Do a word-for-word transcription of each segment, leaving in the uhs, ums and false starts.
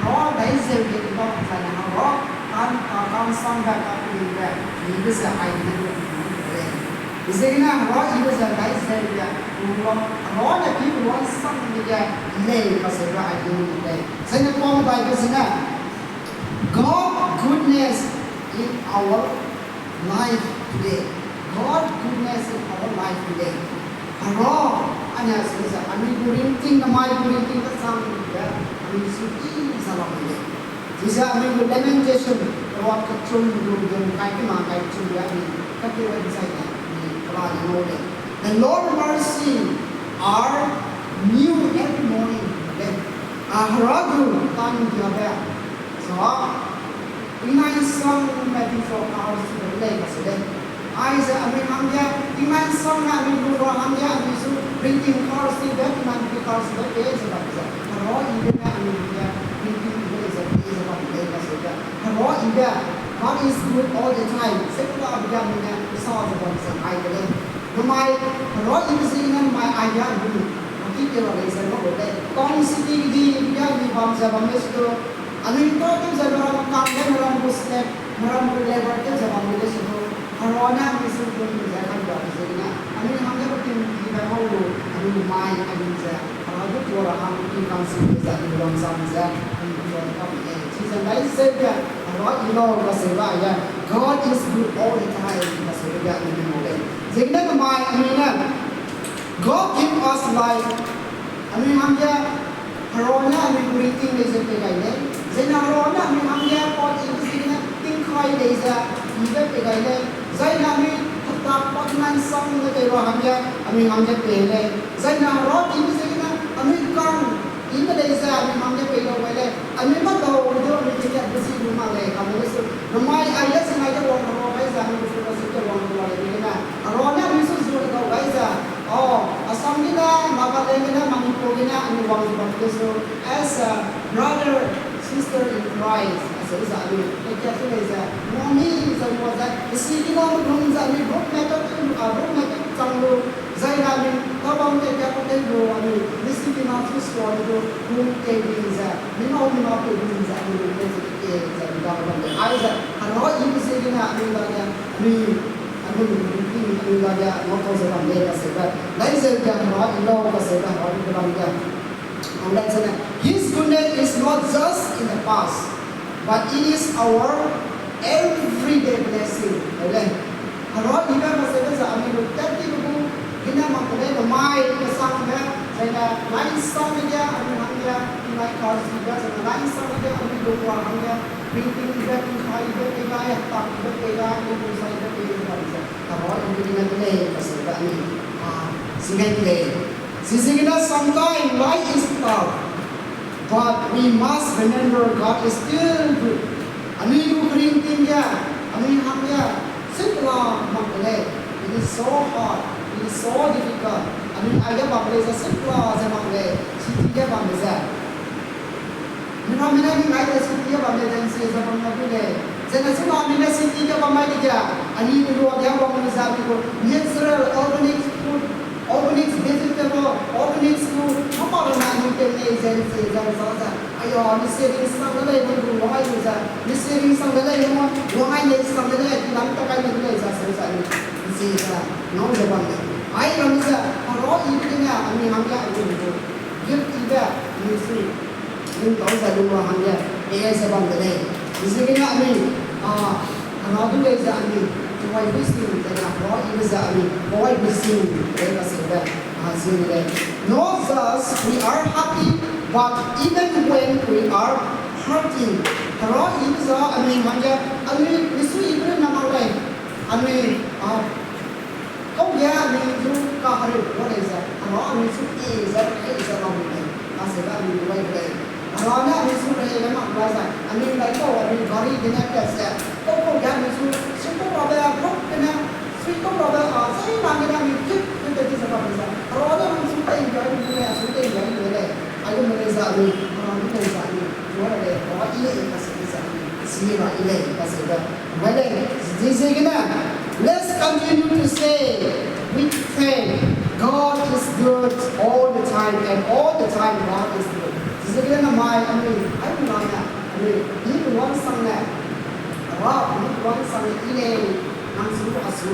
Hera dai zeu ge i bam zane Hera, kan, a, kan sang be, kan pui be, i be ze ai ne lu i de lei. Ziegene Hera i be ze dai zeu ge, u la, Hera ne pi pe luan sang de ge, i lei kacheube ai de lei. Zene pau dai be zene, God goodness in our life today. God goodness in our life today. Hera, ane sene ze, anui gu ringting, namai gu ringting kechang ge, anui su i za lam de lei. Chize anui gu Lamentation, Proverb kechum gu dum kai kena kai chum ge anui, kakeu ai zai ne, anui kela ne ngau lei. The Lord mercy are new every morning. Lei. A Hera gu ka'nggiabe, sa, tingnai ’nsangne di sa ka'nggiabe de lei kacheu lei. Aize anui hangge, tingnai ’nsangne anui lu ra hangge, anui su ringting ka'nggiabe, tingnai pi ka'nggiabe pei ze bam ze. Hera i be ne anui hangge, ringting i be lei ze pei ze bam lei kacheu lei. Hera i be, God is good all the time. Sekuabe ge anui ne sa ze bam ze ai de lei. Namai, Hera i be ziegene namai aige anui, aki te ra lei ze ngau lu lei. Town city kedi ge anui bam ze bam lei su du, anui tâtew ze meram kang ge meram gu slave, meram gu labour tew ze bam lei su du, Hera ne anui su du ze ka'nggiabe ziegene, anui hangge peting di be ngau lu, anui namai anui ze, Hera du tua ra hang peting ka'nggiabe ze anui wangchang ze, anui tua ra kam lei. Chize dai zeu ge, Hera i lau kacheube aige, God is good all the time kacheube ge anui ngau lei. Ziegene namai anui ne, God give us life. Anui hangge, Hera ne anui gu ringting lei ze pei gai lei. Zene Hera ne anui hangge pa i be ziegene tingkai lei ze, i be pei gai lei. Zaine anui hektak pa tingnai ’nsang ne tei ra hangge, anui hangge pei lei. Zaine Hera i be ziegene anui kang i be lei ze anui hangge pei lau gai lei. Anui mâ dau du anui tingkat be zi lu mak lei, kane le su. Namai aige sinai ge wang Hera gai ze anui gu fellowship ge wang Hera lei degene, Hera ne anui su zu hedau gai ze, a, Assam gene, Nagaland gene, Manipur gene anui wang ze bam de su, as a brother, sister in Christ acheu ze anui hekatchu lei ze, nami ze ngua ze, misi kina me lung ze anui group method, a, group method chang lu, zaine anui tabang tew ka tew lu anui misi kina chu sua lu, hung tei di ze, mi nau mi nau tei di ze anui lung tei ze, tei ze, mi dau bam de. Aize, Hera i be ziegene anui dage, anui, anui, anui dage ngau tau ze bam lei kacheube. Dai zeu ge Hera i lau kacheube Hera i be lam ge. His goodness is not just in the past, but it is our everyday blessing. Lei. Hera i be kacheube ze anui lu tat ti be gu, gene mak de lei namai kesangbe, zaine nai ’nsang ge anui hangge, tingnai ka'nggiabe, zaine nai ’nsang ge anui lu ra hangge, ringting i be, tingkai i be pei gai, hektak i be pei gai, anui gu sai be pei gai ze bam ze. Hera i be gene de lei kacheube anui, a, si gai de lei. Chiziegene sometimes life is tough, but we must remember God is still good. Anui gu ringting ge, anui hangge, simple mak de lei. It is so hard, it is so difficult. Anui aige bam lei ze simple ze mak lei, city ge bam lei ze. Miramme ne ning gai de city ge bam lei ze ’nchi ze bam gai de lei. Zene chuna anui ne city ge bam mai dege, anui gu lua ge wang lu ze anui gu natural organic food, organic vegetable, organic food, mâ pa lu ne anui tew lei ze ’nchi ze za ze. Ayo, mi saving sang de lei, mi gu wang ai lu ze. Mi saving sang de lei, mi wang ai lei sang de lei, kilam ta kai lei ze seu ze anui ’nchi ze ngau ze bam lei. Ai ram ze, Hera i be gene anui hangge anui gu gift i be, anui su ning tau ze lu ra hangge, pei ze bam de lei. Chiziegene anui, a, Hera du lei ze anui, pawai gu sing, zene Hera i be ze anui, pawai gu sing, lei kacheube, a, zi de lei. Not just we are happy, but even when we are hurting. Hera i be ze anui hangge, anui, mi su i be na mak lei. Anui, a, kau ge anui zu kahereu gu lei ze, Hera anui su i ze, i ze lam lei, kacheube anui du gai de lei. Hera ne anui su rei le mak gu zai, anui ’ndaikau anui gari gene kat ze, kau kau ge anui su, sui kau rabe, kau gene, sui kau rabe, a, zai na gene anui kit, kit te di ze bam lei ze, Hera ne anui su tei ’ndia lu lei, a su tei ’ndia lu lei, aigum lei ze anui, Hera du lei ze anui, tua ra lei, Hera i lei, kacheube ze anui, si ra i lei, kacheube. Mai lei, ziegene, let's continue to say with faith, God is good all the time, and all the time God is good. Ziegene namai anui, ai, namai ne, i lei, nang su a su,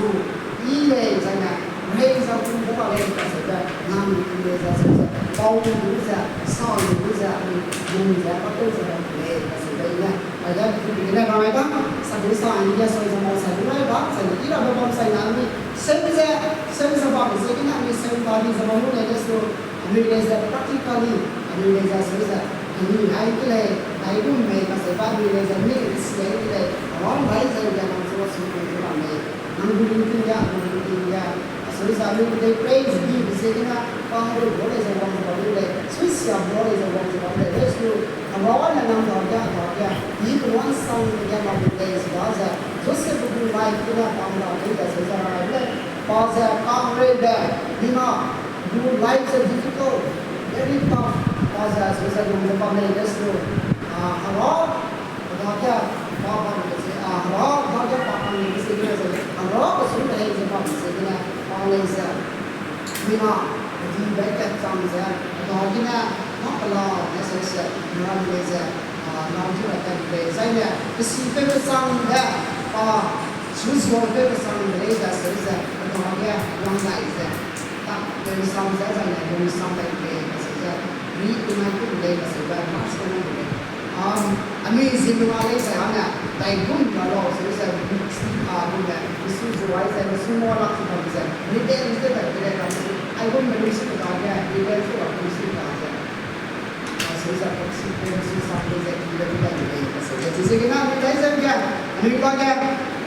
i lei, zaine, rei za kum de ba lei, kaseube, nang i lei ze, ze, ze, pau lu ze, sa lu ze, anui lung ze, pa tew ze, lei, kaseube, i ne, ai da, i ne, rai da, sa du sa, i ne, soi ze, mau sa du, rai da, zaine, i rabe bam sai na, anui, seu ze, seu ze bam, ziegene, anui, seu ba, di ze, bam, lu, lei, de su, anui lei ze practically, anui lei ze seu ze, anui ai ke lei, ai gum mei kaseube anui lei ze mi si ai ke lei, awang bai ze ya nang su su ku ku la mei, nang gu ling ting ya, nang gu ling ting ya, aseu ze anui de praise be be ziegene, pa hare bo lei ze wang ze bam lei, sui sia bo lei ze wang ze bam lei, lei su, awa ne nang dage, dage, i pe wan sang ya bam lei ze ba ze, Joseph gu life gene bam la lei ze seu ze rai lei, pa ze kang rei de, mina, gu life ze difficult, very tough, pa ze, aseu ze lung ze bam lei, lei su, a, hera, dage, pa bam lei ze, a, hera, dage pa bam lei ze, gene ze, hera, pe su lei ze bam ze, gene, pa lei ze, mina, di bai kat chang ze, dagene, ma pela, ne se se, mina lei ze, a, nang zu ra kat lei, zaine, pe si pe pe chang de, pa, su zuabe pe chang de lei ze, seu ze, dage, wang dai ze. Tak, lungsam ze, zaine, lungsam dai lei, kaseu ze, ri, inai ku lei, kaseube, mas ke nang lei. Am, anui zin nua lei ze, ane, dai gum la lau, seu ze, si, a, gum le, su zuai ze, su mo lak si bam ze, ri de, ri de, dai de lei, kaseube, ai gum le, su dage, ri de, su lak, su dage. Aseu ze proxy, proxy sa lei ze, ki le gu dai lei, aseu ze. Chizegene anui dai ze ge, anui ba ge,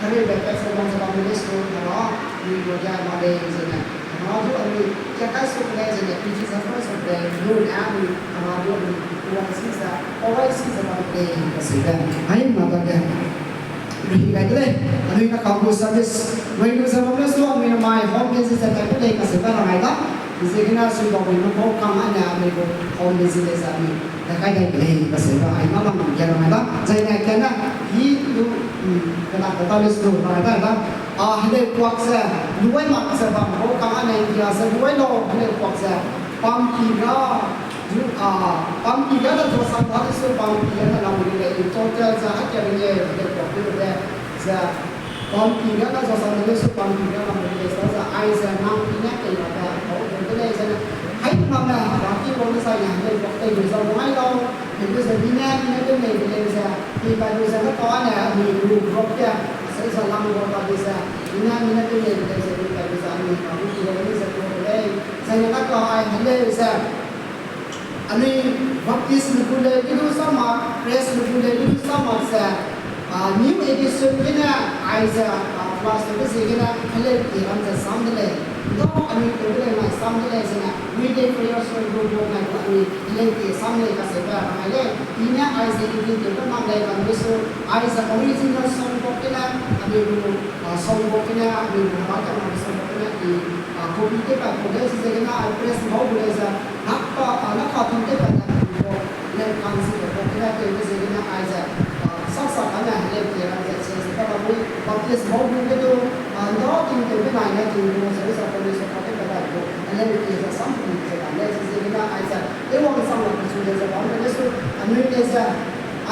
hereibe pe sa bam ze bam lei su, hera, anui ba ge, ma lei zene. Hera du anui, kia kai su lei zene, P G Zafar sa lei, lu ne anui, hera du anui, kuang si ze, pawai si ze bam lei, aseu ze. Hai ma ba ge. Ri gai de lei, anui na kau gu service, wei lu ze bam le su anui mai home visit ze tai ku lei kaseube ra gai da. Ziegene sui bau gu nu bau kang ane anui gu home visit lei ze anui, da kai dai lei kaseube ai na lang ge ra gai da. Zaine kene, i lu, mm, kena kata le su ra gai da. A, heleu kuak ze, luai mak ze bam bau kang ane kia ze luai lau, heleu kuak ze, pampi ga, Zu, a, pampi gene zuasang da de su pampi gene lam ri lei, in total ze hake ri lei, heleu kuak tew de, ze, pampi gene zuasang da de su pampi gene lam ri lei, sa ze, aize nang i ne kei ra de, kau de de lei, zene, hai name, ra ki wang de zaine, heleu kuak tei lu ze wang ai lau, heleu ze, mi ne, mi ne tew mei de lei ze, mi pai lu ze, ne kau ane, mi lu rock ge, sa ze lang wang ba de ze, mi ne, mi ne tew mei de lei ze, mi pai lu ze, mi kau ki wang de ze, kuak de lei, zaine ne kau ai, heleu ze, Anui Baptist me gu leu ge du sa mak, Pres me gu leu ge du sa mak ze, a, new edition gene aize, a, class tewbe ziegene heleu pie ram ze sam de lei. Ndau anui tewbe lei mai sam de lei zene, weekday prayer serve group nai gu anui heleu pie sam lei kaseube ai lei. I ne aize edit tewbe mak lei kane su, aize original songbook gene, anui gu, a, songbook gene, anui gu hera kena songbook gene, i, a, copy tew pat kau lei, chizegene ai press bau gu lei ze, Naka, a, naka tun tew pat na gu, leu kan si de, ko kena tew de ziegene aize, a, saksa kane heleu pie ram ze, ze, ze, ka ba bui, Baptist bau gu ge du, a, ndau ting tewbe nai ne ting gu, ze, ze, police ka tew pat da gu, heleu pie ze, sam gu ze, ka lei, chizegene aize, tew wang sang la, pechu lei ze, bam de lei su, anui lei ze,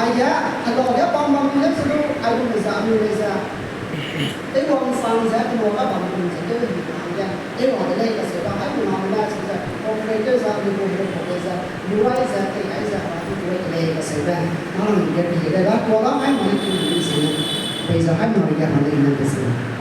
aige, helage bam bam lei su du, ai gu lei ze, anui lei ze, Teiwang sang ze, teiwang ka bam kum ze, tew de hangge, teiwang de lei kaseube, hai nang ne, cheu ze, cooperate tew ze, anui gu, gu, gu, ze, luai ze, tei ai ze, a, tu, tu, de lei kaseube, nang ge, pi de da, kua da, hai nang ne, tu, tu, ze, pei ze, hai nang ge, ma lei ne, kaseube.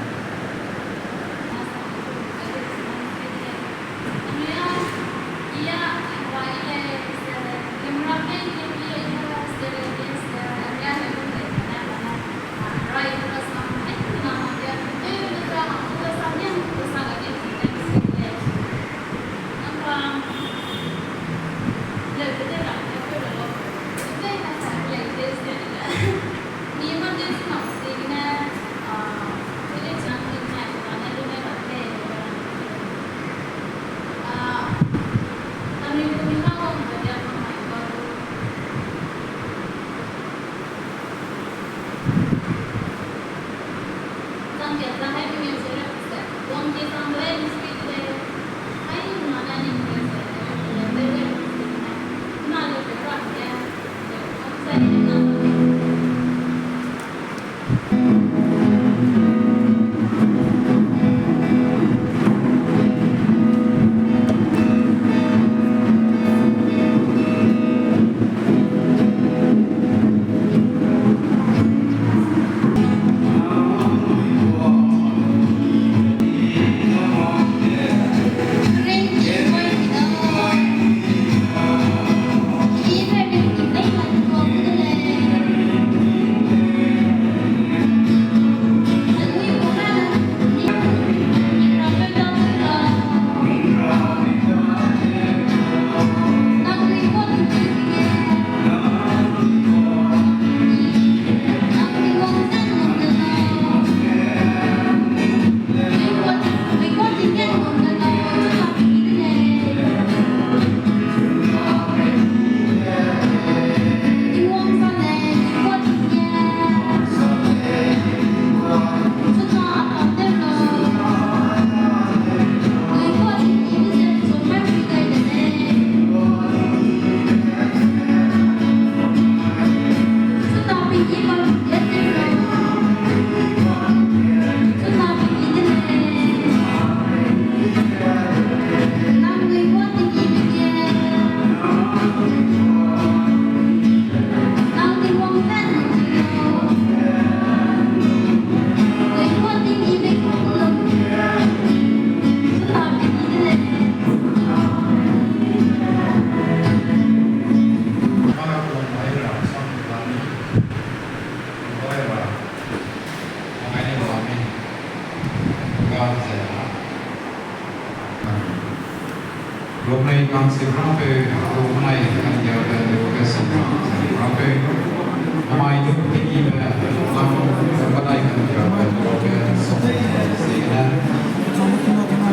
Nang si rape, lu nai kan dia be lu ke si rape. Namai lu tiki be, nang lu nai kan dia be lu ke song si ne.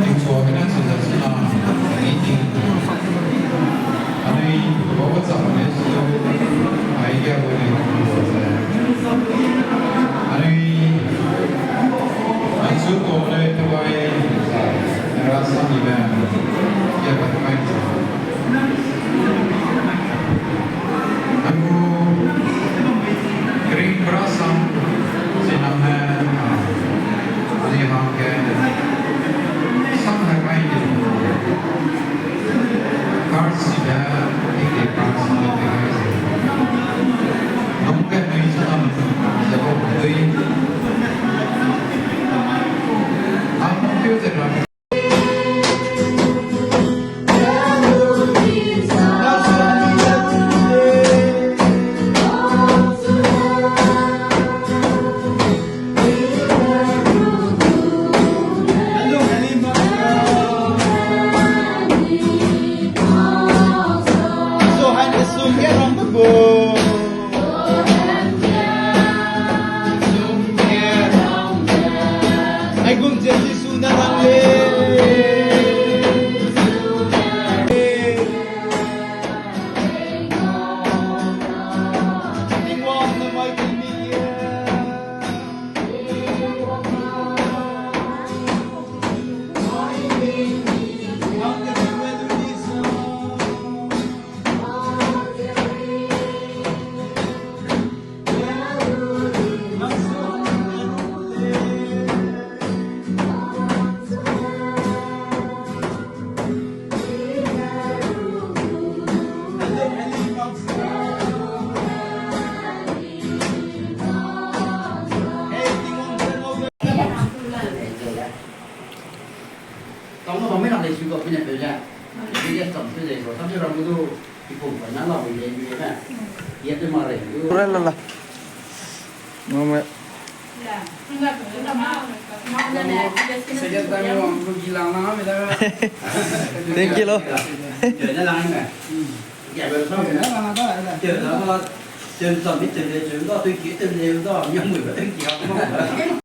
Tingchuagene si ze si na, ni ting. Anui, bau kecham ne si lu, ai ge lu ne lu ze. Anui, anchu to ne tuai, ra sa ni be, ya ba kai. Agu kering berasam ziname, a, ani hangge sam ne kai de. Kar si de, ike kar si de, ike kar si de. Nong ke nui zinam, ze bo dui. Ang keu ze ra. Tau na bam mei na lei sui ka pine peu ze. Ni ge sam peu ze so, sam peu ram du, i pum pa na la bu lei ni me. Ye peu ma rei du. Ura la la. Mama. Second time mo, ang ko gilang na me da. Thank you lo. Ye na lang me. Ye na lang da. Ye na lang da. Ye na lang da. Ye na lang da. Ye na lang da.